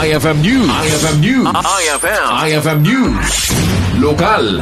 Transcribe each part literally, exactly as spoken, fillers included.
I F M News. I F M News. I F M. I F M News. Lokal.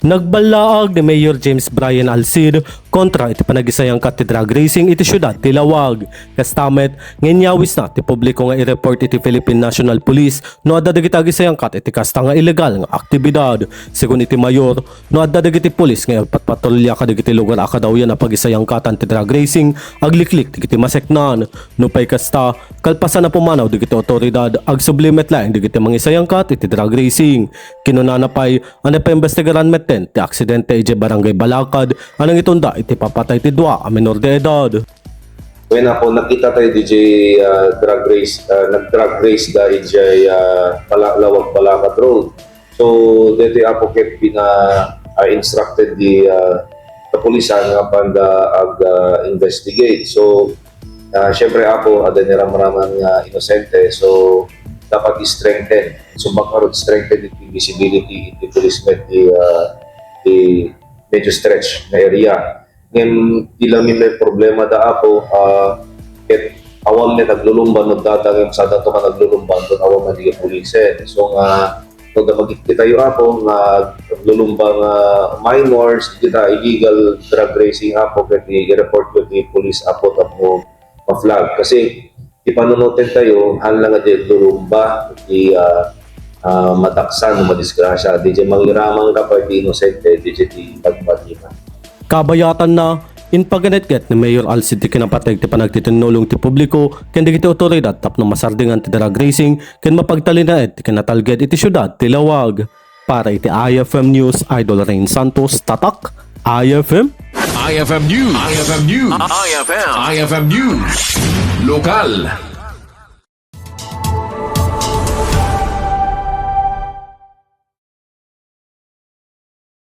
Nagballaag ni Mayor James Brian Alcid kontra iti panagisayangkat ti drag racing iti siudad ti Laoag. Kasta met nga inyawisna ti publiko nga i-report iti Philippine National Police no adda dagiti agisayangkat iti kasta nga illegal nga aktibidad. Segun iti mayor, no adda dagiti pulis nga agpatpatrolya kadagiti lugar a kadawyan a pagisayangkatan ti drag racing, agliklik dagiti maseknan. Nupay kasta, kalpasan a pumanaw dagiti awtoridad, agsubli met laeng dagiti mangisayangkat iti drag racing. Kinunana pay a napaimbestigaran metten ti aksidente idiay Barangay Balakad a nangitunda iti papatay ti dua a menor de edad. Wen, Apo, nakita tayo D J, ah, drag race, ah, nag-drag race da idiay, ah, Pala-, Laoag Balakad Road. So, daytoy, Apo, ket pina, ah, instructed di, ah, kapulisan nga panda ag, ah, investigate. So, ah, syempre, Apo, adda ni ramraman nga inosente. So, dapat i-strengthen. So, baka strengthen iti visibility iti police met di, ah, di medyo stretch na area. Ngem, di laeng met problema da, Apo, ah, ket awan met aglulumba no data ngem saan to ka naglulumba, no awan met di pulisen. So nga, no da makikita tayo, Apo, nga aglulumba nga minors, kita illegal drag racing, Apo, ket i-report ko ti police, Apo, tapno ma-flag. Kasi, ti panunoten tayo, haan lang nga di aglulumba, ti, ah, ah, mataksan, madisgrasya, di di mangiramang ka pa, ti inosente, di di ti pagmatiman. Kabayatanna, inpaganetget ni Mayor Alcid ti kinapateg ti panagtitinnulong ti publiko ken dagiti awtoridad tapno masardingan ti drag racing ken mapagtalinaed ti kinatalged iti siudad ti Laoag. Para iti I F M News, Idol Rain Santos, Tatak, I F M. I F M News. I F M News. I F M. I F M News. Lokal.